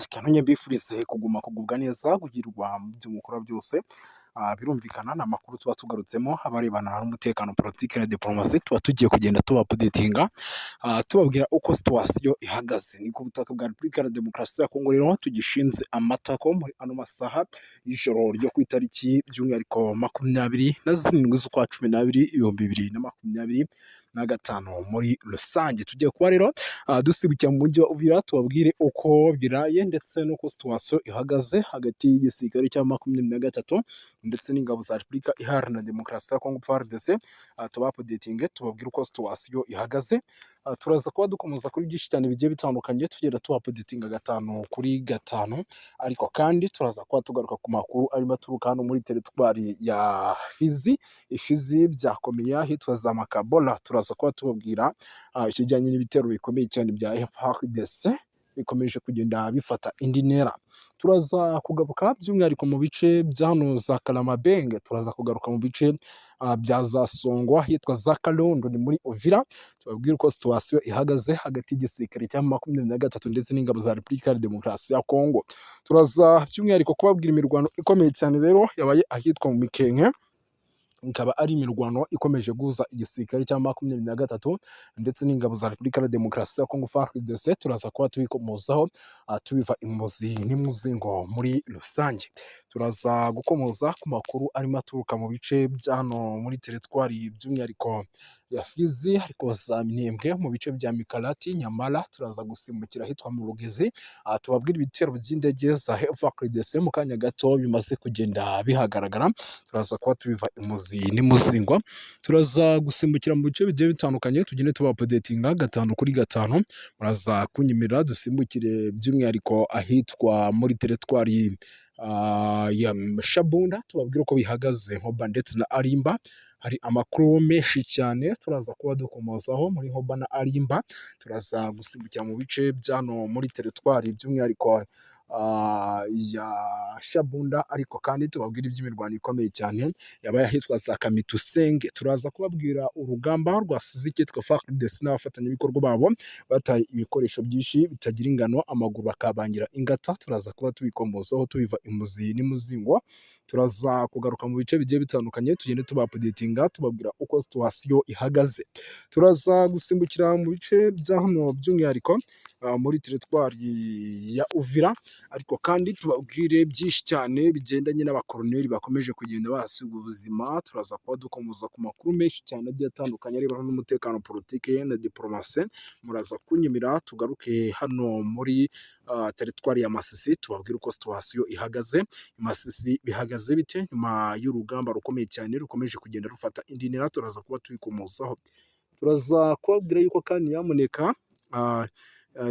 Kanonye mbifurize kuguma kugubwa neza, kugirwa mu byo mukora byose. Birumvikana ni amakuru tuba tugarutsemo abarebana n'umutekano, politiki na diplomasi. Tuba tugiye kugenda tuba updatinga, tubabwira uko situation ihagaze. Ni ku butaka bwa Repubulika ya Demokarasi ya Kongo rero tugishinze amatako muri ano masaha y'ijoro ryo ku itariki by'umwihariko 27 z'ukwa 12 2025 muri rusange. Tugiye kuba rero dusibukira mu mujyi wa Uvira, tubabwire uko biraye ndetse n'uko situation ihagaze hagati y'igisirikare cya 23 ndetse n'ingabo za Repubulika Iharanira Demokarasi ya Kongo FARDC. Tuba updatinge, tubabwire uko situation ihagaze. Turaza kuba dukomeza kuri byinshi cyane bigiye bitandukanye, tugenda tuba updatinga gatanu kuri gatanu. Ariko kandi turaza kuba tugaruka ku makuru arimo aturuka hano muri teritwari ya Fizi. Ifizi byakomeye ahitwa za Makabola. Turaza kuba tubabwira ikijyanye n'ibitero bikomeye cyane bya FARDC bikomeje kugenda bifata indi ntera. Turaza kugaruka by'umwihariko mu bice bya hano za Karamabenge, turaza kugaruka mu bice bya za Songwa, ahitwa za Karundo, ni muri Uvira, tubabwire uko situation ihagaze hagati y'igisirikare cya 23 ndetse n'ingabo za Repubulika ya Demokarasi ya Kongo. Turaza by'umwihariko kubabwira imirwano ikomeye cyane rero yabaye ahitwa mu Mikenke, ikaba ari imirwano ikomeje guhuza igisirikare cya 23 ndetse n'ingabo za Repubulika ya Demokarasi ya Kongo FARDC. Turaza kuba tubikomozaho, tubiva imuzi n'imuzingo muri rusange. Turaza gukomoza ku makuru arimo aturuka mu bice bya hano muri teritwari by'umwihariko ya Fizi, ariko za Minembwe, mu bice bya Mikalati, Nyamara. Turaza gusimbukira ahitwa mu Rugezi, tubabwire ibitero by'indege za FARDC mu kanya gato bimaze kugenda bihagaragara. Turaza kuba tubiva imuzi n'imuzingo. Turaza gusimbukira mu bice bigiye bitandukanye, tugende tuba updatinga gatanu kuri gatanu. Muraza kunyemerera dusimbukire by'umwihariko ahitwa muri teritwari ya Shabunda, tubabwire uko bihagaze Nkoba ndetse na Arimba. Hari amakuru menshi cyane turaza kuba dukomozaho muri Nkoba na Arimba. Turaza gusimbukira mu bice byano muri teritwari by'umwihariko ya Shabunda, ariko kandi tubabwire iby'imirwano ikomeye cyane yabaye ahitwa za Kamitusenge. Turaza kubabwira urugamba rwasize icyitwa FARDC n'abafatanyabikorwa babo bataye ibikoresho byinshi bitagira ingano, amaguru bakabangira ingata. Turaza kuba tubikomozaho, tubiva imuzi n'imuzingo. Turaza kugaruka mu bice bigiye bitandukanye, tugende tuba updatinga, tubabwira uko situation ihagaze. Turaza gusimbukira mu bice bya hano by'umwihariko muri teritwari ya Uvira, ariko kandi tubabwire byinshi cyane bigendanye n'abakoroneri bakomeje kugenda bahasiga ubuzima. Turaza kuba dukomoza ku makuru menshi cyane agiye atandukanye arebana n'umutekano, politiki na diplomasi. Muraza kunyemera tugaruke hano muri teritwari ya Masisi, tubabwire uko situation ihagaze. Masisi bihagaze bite nyuma y'urugamba rukomeye cyane rukomeje kugenda rufata indi ntera? Turaza kuba tubikomozaho. Turaza kubabwira yuko kandi nyamuneka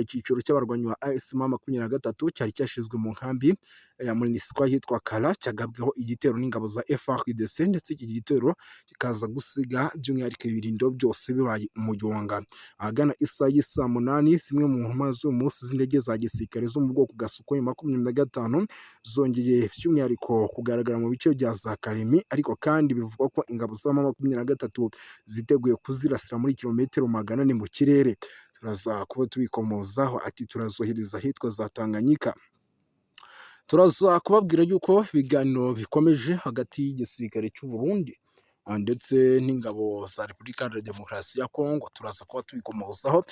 icyiciro cy'abarwanyi ba AFC M 23 cyari cyashyizwe mu nkambi ya MONUSCO ahitwa Kara cyagabweho igitero n'ingabo za FARDC, ndetse iki gitero kikaza gusiga by'umwihariko ibirindo byose bibaye umuyonga. Ahagana isaha y'isaa 8, zimwe mu ntumwa z'uyu munsi z'indege za gisirikare zo mu bwoko bwa Sukhoi 25 zongeye by'umwihariko kugaragara mu bice bya za Kalemi, ariko kandi bivugwa ko ingabo za 23 ziteguye kuzirasira muri kilometero 400 mu kirere. Turaza kuba tubikomozaho, ati turazohereza ahitwa za Tanganyika. Turaza kubabwira yuko ibiganiro bikomeje hagati y'igisirikare cy'u Burundi ndetse n'ingabo za Repubulika Iharanira Demokarasi ya Kongo. Turaza kuba tubikomozaho,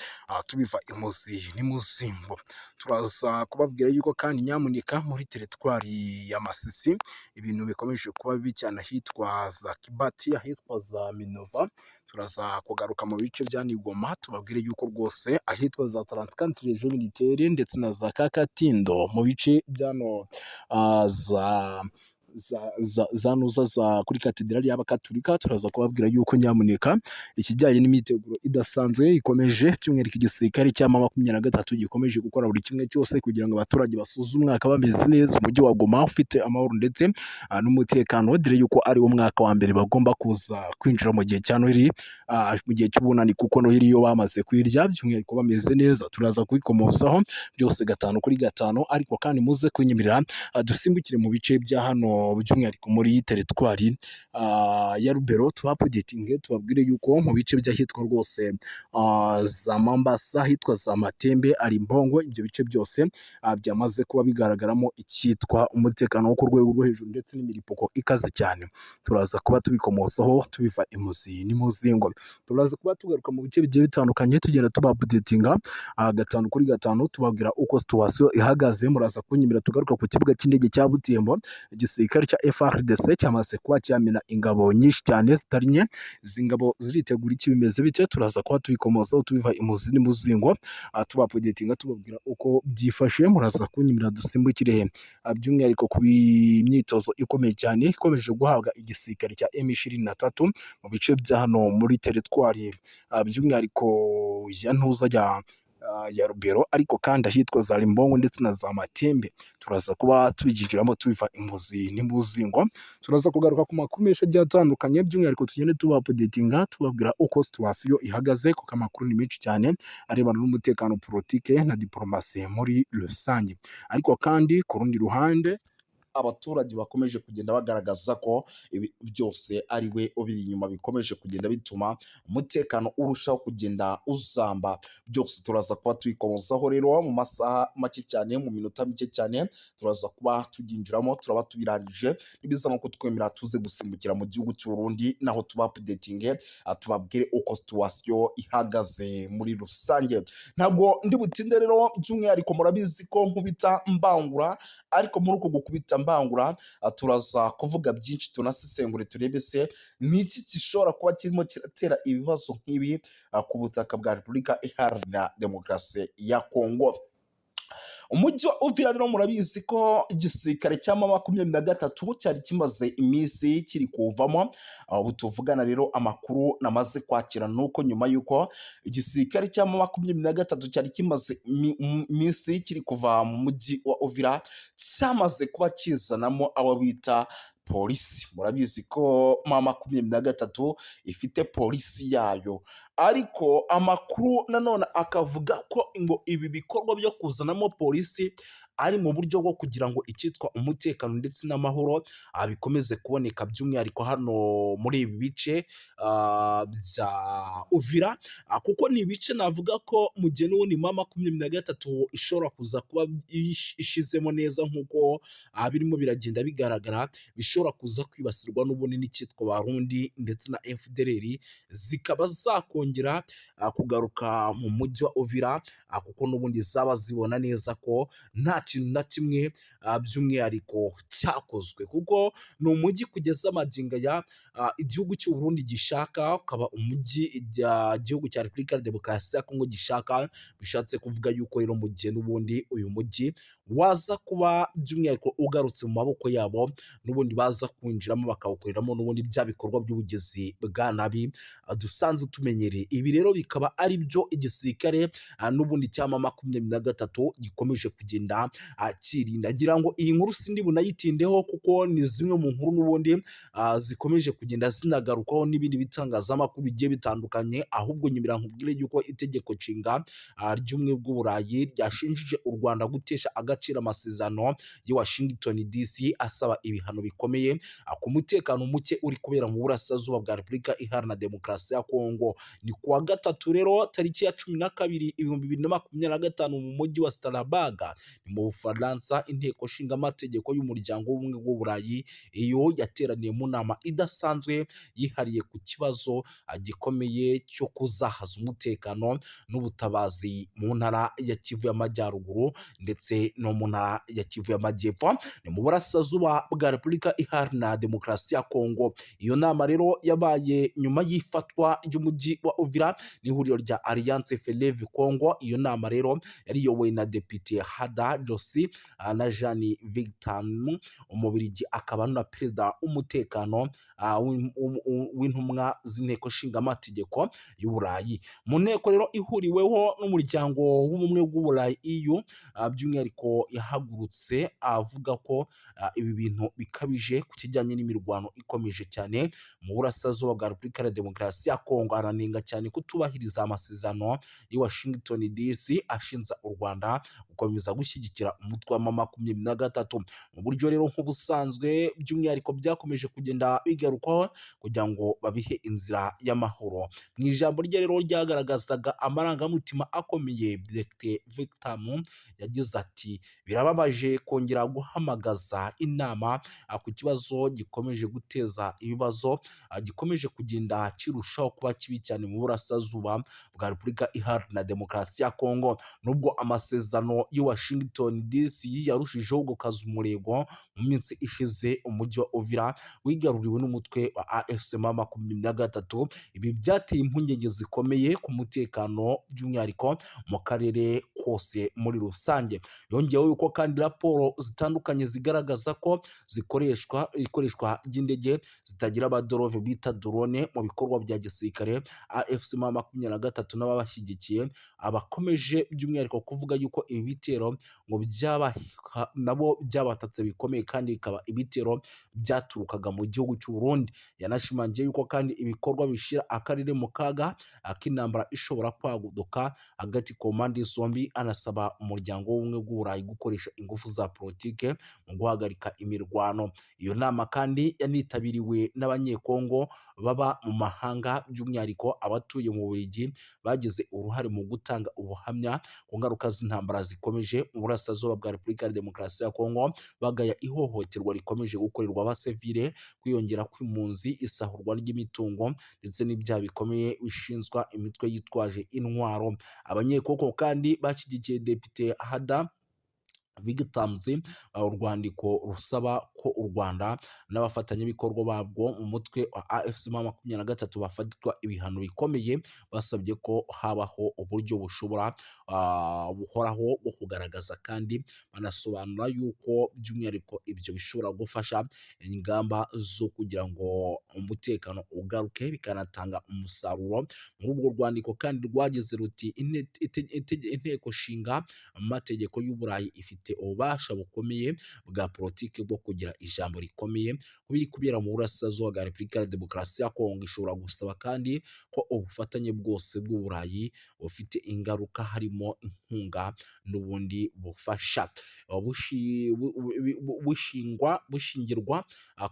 tubiva imuzi n'imuzingo. Turaza kubabwira yuko kandi nyamuneka muri teritwari ya Masisi ibintu bikomeje kuba bibi cyane ahitwa za Kibati, ahitwa za Minova. Turaza kugaruka mu bice bya Nigoma, tubabwire yuko rwose ahitwa za 34 Région Militaire ndetse na za Kakatindo, mu bice byano za nuza za kuri katedrali y'Abakaturika. Turaza kubabwira yuko nyamuneka ikijyanye n'imyiteguro idasanzwe ikomeje, by'umwihariko igisirikare cya 23 gikomeje gukora buri kimwe cyose kugira ngo abaturage basoze umwaka bameze neza, umujyi wa Goma ufite amahoro ndetse n'umutekano, dore yuko ari wo mwaka wa mbere bagomba kuza kwinjira mu gihe cya Noheli, mu gihe cy'ubunani, kuko Noheli yo bamaze kuyirya by'umwihariko bameze neza. Turaza kubikomozaho byose gatanu kuri gatanu, ariko kandi muze kunyemerera dusimbukire mu bice bya hano. Hano by'umwihariko muri teritwari ya Rubero, tubaupdatinge, tubabwire yuko mu bice by'ahitwa rwose za Mambasa, ahitwa za Matembe, Arimbongo, ibyo bice byose byamaze kuba bigaragaramo icyitwa umutekano wo ku rwego rwo hejuru ndetse n'imiripuko ikaze cyane. Turaza kuba tubikomozaho tubiva imuzi n'imuzingo. Turaza kuba tugaruka mu bice bigiye bitandukanye, tugenda tubaupdatinga gatanu kuri gatanu, tubabwira uko situation ihagaze. Muraza kunyemera tugaruka ku kibuga cy'indege cya Butembo. Igisirikare cya FARDC cyamaze kuba cyamena ingabo nyinshi cyane zitari nke. Izi ngabo ziritegura iki? Bimeze bite? Turaza kuba tubikomozaho tubiva imuzi n'imuzingo, tubaupdatinga, tubabwira uko byifashe. Muraza kunyemera dusimbukire he? By'umwihariko ku myitozo ikomeye cyane ikomeje guhabwa igisirikare cya M23 mu bice bya hano muri teritwari, by'umwihariko ya Ntuza ya Rubero, ariko kandi ahitwa za Limbongo ndetse na za Matembe. Turaza kuba tubyinjiramo tubiva imuzi n'imuzingo. Turaza kugaruka ku makuru menshi agiye atandukanye, by'umwihariko tugende tubaupdatinga, tubabwira uko situation ihagaze, kuko amakuru ni menshi cyane arebana n'umutekano, politike na diporomasi muri rusange. Ariko kandi ku rundi ruhande, abaturage bakomeje kugenda bagaragaza ko ibi byose ari we ubiri inyuma, bikomeje kugenda bituma umutekano urushaho kugenda uzamba. Byose turaza kuba tubikomozaho rero mu masaha make cyane, mu minota mike cyane turaza kuba tubyinjiramo, turaba tubirangije. Nibiza no kutwemera, tuze gusimbukira mu gihugu cy'u Burundi, naho tuba updating, tubabwire uko situation ihagaze muri rusange. Ntabwo ndi butinde rero, by'umwihariko murabizi ko nkubita mbangura, ariko muri uko gukubita mbangura turaza kuvuga byinshi, tunasesengure, turebe se ni iki gishobora kuba kirimo kiratera ibibazo nk'ibi ku butaka bwa Repubulika Iharanira Demokarasi ya Kongo. Umujyi wa Uvira rero, murabizi ko igisirikare cya M23 cyari kimaze iminsi kiri kuvamo. Ubu tuvugana rero, amakuru namaze kwakira nuko nyuma y'uko igisirikare cya M23 cyari kimaze iminsi kiri kuva mu mujyi wa Uvira, cyamaze kuba kizanamo abo bita polisi. Murabizi ko M23 ifite polisi yayo, ariko amakuru nanone akavuga ko ngo ibi bikorwa byo kuzanamo polisi ari mu buryo bwo kugira ngo icyitwa umutekano ndetse n'amahoro bikomeze kuboneka, by'umwihariko hano muri ibi bice bya Uvira, kuko ni ibice navuga ko mu gihe n'ubundi M23 ishobora kuza kuba ishizemo neza nk'uko birimo biragenda bigaragara, bishobora kuza kwibasirwa n'ubundi n'icyitwa Barundi ndetse na FDLR, zikaba zakongera kugaruka mu mujyi wa Uvira, kuko n'ubundi zaba zibona neza ko nta kintu na kimwe by'umwihariko cyakozwe, kuko ni umujyi kugeza magingo aya igihugu cy'u Burundi gishaka, ukaba umujyi igihugu cya Repubulika ya Demokarasi ya Kongo gishaka. Bishatse kuvuga yuko rero mu gihe n'ubundi uyu mujyi waza kuba by'umwihariko ugarutse mu maboko yabo, n'ubundi baza kwinjiramo bakawukoreramo n'ubundi bya bikorwa by'ubugizi bwa nabi dusanzwe tumenyereye. Ibi rero bikaba ari byo igisirikare n'ubundi cya M23 gikomeje kugenda cyirinda. Ngira ngo iyi nkuru sindi bunayitindeho, kuko ni zimwe mu nkuru n'ubundi zikomeje kugenda zinagarukaho n'ibindi bitangazamakuru bigiye bitandukanye. Ahubwo nyumira nkubwire yuko itegeko nshinga ry'ubumwe bw'Uburayi ryashinjije u Rwanda gutesha agaciro amasezerano ya Washington DC, asaba ibihano bikomeye ku mutekano muke uri kubera mu burasirazuba bwa Repubulika Iharanira Demokarasi ya Kongo. Ni kuwa gatatu rero, tariki ya 12 2025, mu mujyi wa Strasbourg, ni mu Bufaransa, inteko nshingamategeko y'umuryango w'ubumwe bw'Uburayi iyo yateraniye mu nama idasanzwe yihariye ku kibazo gikomeye cyo kuzahaza umutekano n'ubutabazi mu ntara ya Kivu y'Amajyaruguru ndetse no mu ntara ya Kivu y'Amajyepfo, ni mu burasirazuba bwa Repubulika Iharanira Demokarasi ya Kongo. Iyo nama rero yabaye nyuma y'ifatwa ry'umujyi wa Uvira n'ihuriro rya Alliance Fleuve Congo. Iyo nama rero yari iyobowe na Depite Hada Josi na Jean Victor, Umubirigi akaba na perezida w'umutekano w'intumwa z'inteko nshingamategeko y'Uburayi. Mu nteko rero ihuriweho n'umuryango w'ubumwe bw'Uburayi EU, by'umwihariko yahagurutse avuga ko ibi bintu bikabije ku kijyanye n'imirwano ikomeje cyane mu burasirazuba bwa Repubulika ya Demokarasi ya Kongo, aranenga cyane kutubahiriza amasezerano y'i Washington DC ashinja u Rwanda gukomeza gushyigikira umutwe wa M23 mu buryo rero nk'ubusanzwe, by'umwihariko byakomeje kugenda bigarukwaho kugira ngo babihe inzira y'amahoro. Mu ijambo rye rero ryagaragazaga amarangamutima akomeye, Dr Victor yagize ati: "Birababaje kongera guhamagaza inama ku kibazo gikomeje guteza ibibazo, gikomeje kugenda kirushaho kuba kibi cyane mu burasirazuba bwa Repubulika Iharanira Demokarasi ya Kongo." Nubwo amasezerano y'i Washington DC yarushijeho gukaza umurego, mu minsi ishize umujyi wa Uvira wigaruriwe n'umutwe wa AFC M23. Ibi byateye impungenge zikomeye ku mutekano, by'umwihariko mu karere kose muri rusange. Yongeyeho yuko kandi raporo zitandukanye zigaragaza ko zikoreshwa ikoreshwa ry'indege zitagira abadereva bita drone mu bikorwa bya gisirikare. AFC M23 n'ababashyigikiye abakomeje by'umwihariko kuvuga yuko ibi bitero ngo byaba nabo byabatatse bikomeye, kandi bikaba ibitero byaturukaga mu gihugu cy'u Burundi. Yanashimangiye yuko kandi ibikorwa bishyira akarere mu kaga k'intambara ishobora kwaduka hagati ku mpande zombi, anasaba Umuryango w'Ubumwe bw'Uburayi gukoresha ingufu za politike mu guhagarika imirwano. Iyo nama kandi yanitabiriwe n'Abanyekongo baba mu mahanga, by'umwihariko abatuye mu Bubiligi, bagize uruhare mu gutanga ubuhamya ku ngaruka z'intambara zikomeje mu burasirazuba bwa Repubulika ya Demokarasi ya Kongo, bagaya ihohoterwa rikomeje gukorerwa abasivile, kwiyongera kw'impunzi, isahurwa ry'imitungo ndetse n'ibyaha bikomeye bishinzwa imitwe yitwaje intwaro. Abanyekongo kandi bashyigikiye Depite Hada Victams urwandiko rusaba ko u Rwanda n'abafatanyabikorwa babwo mu mutwe wa AFC M23 bafatirwa ibihano bikomeye. Basabye ko habaho uburyo bushobora buhoraho bwo kugaragaza, kandi banasobanura yuko by'umwihariko ibyo bishobora gufasha ingamba zo kugira ngo umutekano ugaruke, bikanatanga umusaruro. Muri urwo rwandiko kandi rwagize ruti: "Inteko nshinga amategeko y'Uburayi ifite ububasha bukomeye bwa politiki bwo kugira ijambo rikomeye ku biri kubera mu burasirazuba bwa Repubulika ya Demokarasi ya Kongo. Ishobora gusaba kandi ko ubufatanye bwose bw'Uburayi bufite ingaruka, harimo inkunga n'ubundi bufasha, bushingirwa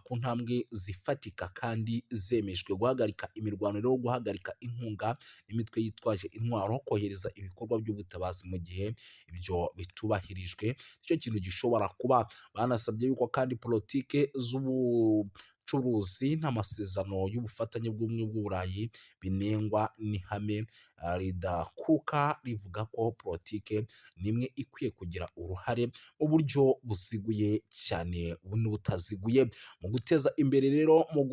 ku ntambwe zifatika kandi zemejwe: guhagarika imirwano rero, guhagarika inkunga n'imitwe yitwaje intwaro, kohereza ibikorwa by'ubutabazi. Mu gihe ibyo bitubahirijwe, nicyo kintu gishobora kuba." Banasabye yuko kandi politike z'ubucuruzi n'amasezerano y'ubufatanye bw'Ubumwe bw'Uburayi binengwa n'ihame ridakuka rivuga ko politike nimwe ikwiye kugira uruhare mu buryo buziguye cyane n'ubutaziguye mu guteza imbere rero mu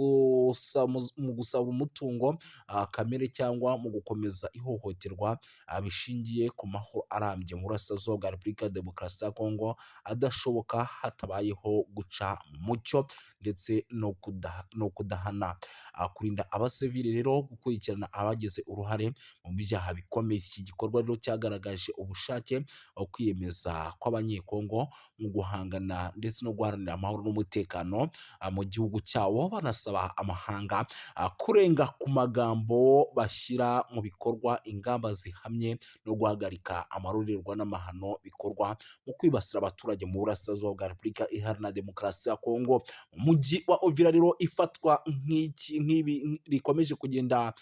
gusaba umutungo kamere cyangwa mu gukomeza ihohoterwa bishingiye ku mahoro arambye mu burasirazuba bwa Repubulika ya Demokarasi ya Kongo adashoboka hatabayeho guca mu mucyo ndetse no kudahana, kurinda abasivili rero, gukurikirana abagize uruhare mu byaha bikomeye. Iki gikorwa rero cyagaragaje ubushake wo kwiyemeza kw'Abanyekongo mu guhangana ndetse no guharanira amahoro n'umutekano mu gihugu cyabo, banasaba amahanga kurenga ku magambo bashyira mu bikorwa ingamba zihamye no guhagarika amarorerwa n'amahano bikorwa mu kwibasira abaturage mu burasirazuba bwa Repubulika Iharanira Demokarasi ya Kongo. Umujyi wa Uvira rero, ifatwa nk'iki nk'ibi rikomeje kugenda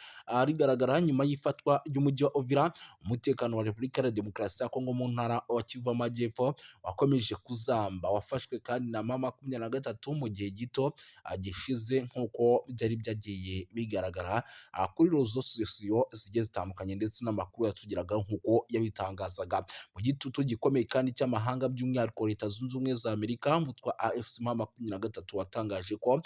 rigaragara nyuma y'ifatwa ry'umujyi wa Uvira, umutekano wa Repubulika ya Demokarasi ya Kongo mu ntara wa Kivu Amajyepfo wakomeje kuzamba. Wafashwe kandi na M23 mu gihe gito gishize, nk'uko byari byagiye bigaragara kuri réseaux sociaux zigiye zitandukanye ndetse n'amakuru yatugeragaho nk'uko yabitangazaga. Mu gitutu gikomeye kandi cy'amahanga, by'umwihariko Leta Zunze Ubumwe za Amerika, umutwe wa AFC M23 watangaje ko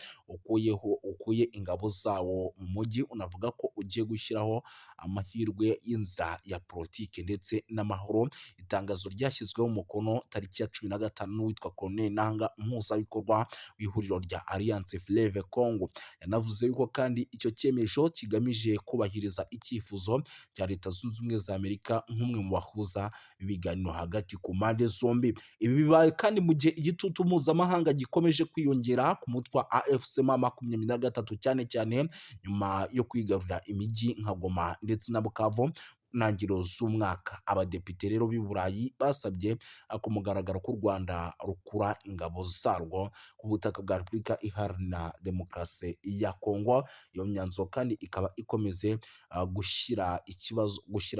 ukuye ingabo zawo mu mujyi, unavuga ko ugiye gushyiraho amahirwe y'inzira ya politiki ndetse n'amahoro. Itangazo ryashyizweho umukono tariki ya 15 n'uwitwa Corneille Nanga, umuhuzabikorwa w'ihuriro rya Alliance Fleuve Congo. Yanavuze yuko kandi icyo cyemezo kigamije kubahiriza icyifuzo cya Leta Zunze Ubumwe za Amerika nk'umwe mu bahuza ibiganiro hagati ku mpande zombi. Ibi bibaye kandi mu gihe igitutu mpuzamahanga gikomeje kwiyongera ku mutwe wa AFC M23, cyane cyane nyuma yo kwigarurira imijyi nka Goma ndetse na Bukavu. ntangiriro z'umwaka. Abadepite rero b'i Burayi basabye ku mugaragaro ko u Rwanda rukura ingabo zarwo ku butaka bwa Repubulika Iharanira Demokarasi ya Kongo. Iyo myanzuro kandi ikaba ikomeze gushyira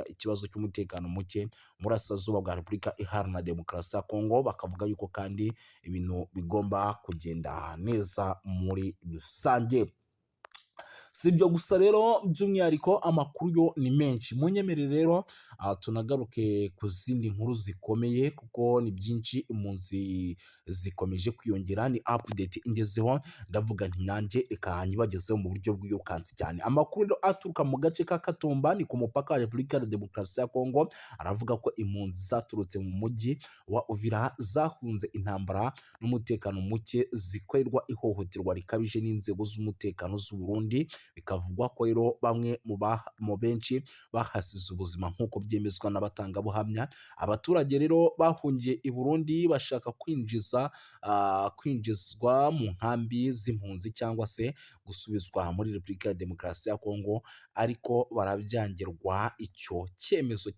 ikibazo cy'umutekano muke mu burasirazuba bwa Repubulika Iharanira Demokarasi ya Kongo, bakavuga yuko kandi ibintu bigomba kugenda neza muri rusange. Si ibyo gusa rero, by'umwihariko amakuru yo ni menshi. Munyemerere rero tunagaruke ku zindi nkuru zikomeye, kuko ni byinshi. Impunzi zikomeje kwiyongera, ni update ingezeho, ndavuga nti nanjye reka nyibagezeho mu buryo bwirukansi cyane. Amakuru rero aturuka mu gace ka Katumba, ni ku mupaka wa Repubulika ya Demokarasi ya Kongo, aravuga ko impunzi zaturutse mu mujyi wa Uvira zahunze intambara n'umutekano muke, zikorerwa ihohoterwa rikabije n'inzego z'umutekano z'u Burundi. Bikavugwa ko rero bamwe mu benshi bahasize ubuzima, nk'uko byemezwa n'abatangabuhamya. Abaturage rero bahungiye i Burundi bashaka kwinjizwa mu nkambi z'impunzi cyangwa se gusubizwa muri Repubulika ya Demokarasi ya Kongo, ariko barabyangirwa. Icyo cyemezo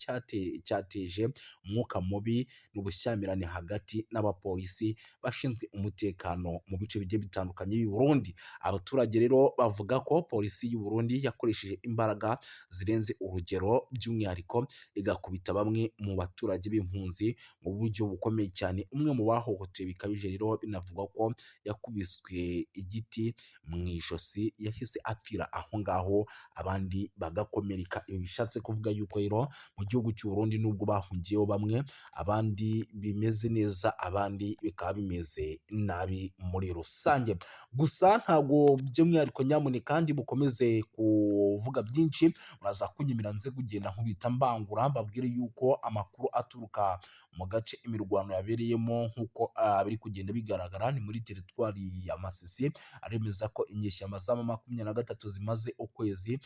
cyateje umwuka mubi n'ubushyamirane hagati n'abapolisi bashinzwe umutekano mu bice bigiye bitandukanye by'i Burundi. Abaturage rero bavuga ko polisi y'u Burundi yakoresheje imbaraga zirenze urugero, by'umwihariko igakubita bamwe mu baturage b'impunzi mu buryo bukomeye cyane. Umwe mu bahohotewe bikabije rero binavugwa ko yakubiswe igiti mu ijosi, yahise apfira aho ngaho, abandi bagakomereka. Ibi bishatse kuvuga yuko rero mu gihugu cy'u Burundi, nubwo bahungiyeho bamwe, abandi bimeze neza, abandi bikaba bimeze nabi muri rusange. Gusa ntabwo by'umwihariko, nyamuneka ndi bukomeze kuvuga byinshi, muraza kunyemera nze kugenda nkubita mbangura, mbabwire yuko amakuru aturuka mu gace imirwano yabereyemo, nk'uko biri kugenda bigaragara, ni muri teritwari ya Masisi, aremeza ko inyeshyamba za M23 zimaze ukwezi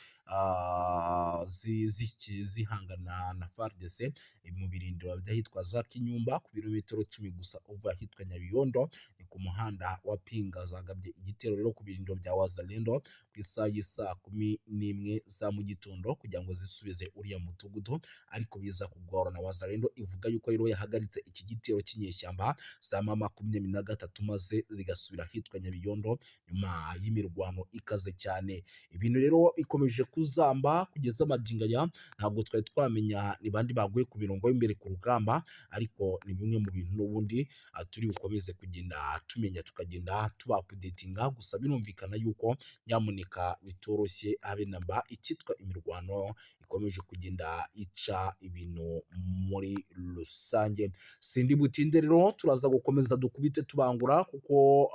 zihangana na FARDC mu birindiro by'ahitwa za Kinyumba, ku birometero 10 gusa uva ahitwa Nyabiyondo, ni ku muhanda wa Pinga. Zagabye igitero rero ku birindiro bya Wazalendo ku isaha y'isaa 11 za mu gitondo kugira ngo zisubize uriya mudugudu, ariko biza kugorana. Wazalendo ivuga yuko rero yahagaritse iki gitero cy'inyeshyamba za M23, maze zigasubira ahitwa Nyabiyondo nyuma y'imirwano ikaze cyane. Ibintu rero bikomeje kuzamba kugeza magingo aya, ntabwo twari twamenya ni bandi baguye ku mirongo y'imbere ku rugamba, ariko ni bimwe mu bintu n'ubundi turi bukomeze kugenda tumenya, tukagenda tuba updatinga. Gusa birumvikana yuko nyamuneka bitoroshye habe namba, icyitwa imirwano ikomeje kugenda ica ibintu muri rusange. Sindi butinde rero, turaza gukomeza dukubite tubangura, kuko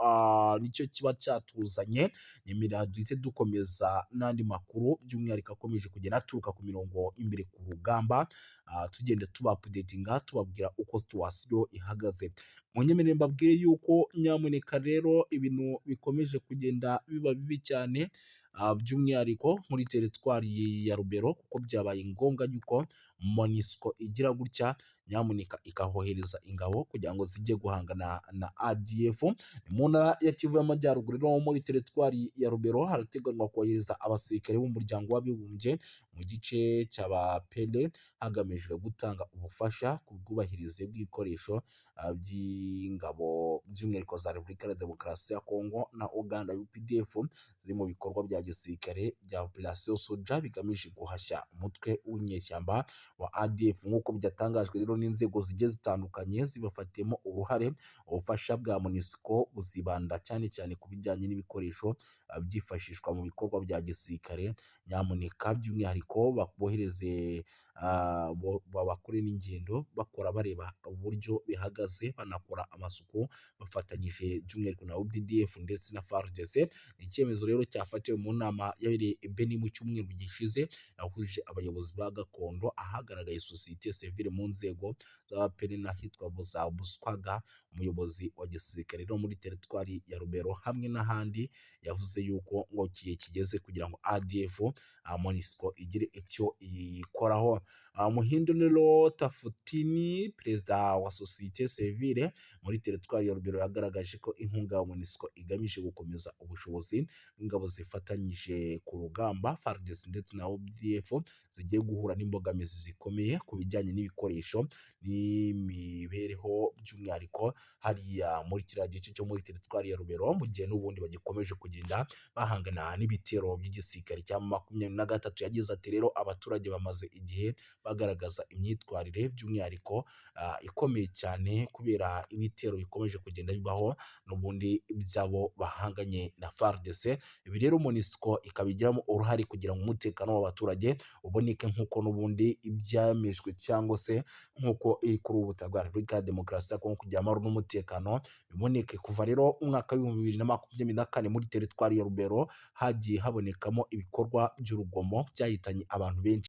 nicyo kiba cyatuzanye. Nyemerera duhite dukomeza n'andi makuru, by'umwihariko akomeje kugenda aturuka ku mirongo imbere ku rugamba, tugenda tuba updatinga, tubabwira uko situation ihagaze. Munyemerere mbabwire yuko nyamuneka rero ibintu bikomeje kugenda biba bibi cyane, by'umwihariko muri teritwari ya Rubero, kuko byabaye ngombwa yuko MONUSCO igira gutya nyamuneka ikahohereza ingabo kugira ngo zijye guhangana na ADF. Ni mu ntara ya Kivu y'Amajyaruguru rero, muri teritwari ya Rubero, harateganywa kohereza abasirikare b'Umuryango w'Abibumbye mu gice cy'Abapele, hagamijwe gutanga ubufasha ku bwubahirize bw'ibikoresho by'ingabo, by'umwihariko za Repubulika ya Demokarasi ya Kongo na Uganda UPDF, ziri mu bikorwa bya gisirikare bya Operation Soja bigamije guhashya umutwe w'inyeshyamba wa ADF, nk'uko byatangajwe rero n'inzego zigiye zitandukanye zibafatiyemo uruhare. Ubufasha bwa MONUSCO buzibanda cyane cyane ku bijyanye n'ibikoresho byifashishwa mu bikorwa bya gisirikare, nyamuneka by'umwihariko bohereze, bakore n'ingendo bakora bareba uburyo bihagaze, banakora amasuku bafatanyije by'umwihariko na UPDF ndetse na FARDC. Ni icyemezo rero cyafatiwe mu nama yabereye i Beni mu cyumweru gishize, yahuje abayobozi ba gakondo, ahagaragaye sosiyete sivile mu nzego z'Abapene n'ahitwa za Buswaga. Umuyobozi wa gisirikare rero muri teritwari ya Rubero hamwe n'ahandi yavuze yuko ngo igihe kigeze kugira ngo ADF, MONUSCO igire icyo iyikoraho. Muhindo rero Tafutini, perezida wa sosiyete sivile muri teritwari ya Rubero, yagaragaje ko inkunga ya MONUSCO igamije gukomeza ubushobozi bw'ingabo zifatanyije ku rugamba FARDC ndetse na UPDF zigiye guhura n'imbogamizi zikomeye ku bijyanye n'ibikoresho n'imibereho, by'umwihariko hariya muri kiriya gice cyo muri teritwari ya Rubero, mu gihe n'ubundi bagikomeje kugenda bahangana n'ibitero by'igisirikare cya 23. Yagize ati: "Rero abaturage bamaze igihe bagaragaza imyitwarire by'umwihariko ikomeye cyane kubera ibitero bikomeje kugenda bibaho n'ubundi by'abo bahanganye na FARDC. Ibi rero MONUSCO ikabigiramo uruhare kugira ngo umutekano w'abaturage uboneke nk'uko n'ubundi ibyemejwe cyangwa se nk'uko iri kuri ubu butaka bwa Repubulika ya Demokarasi ya Kongo kugira amahoro n'umutekano biboneke." Kuva rero umwaka w'2024 muri teritwari ya Rubero hagiye habonekamo ibikorwa by'urugomo byahitanye abantu benshi.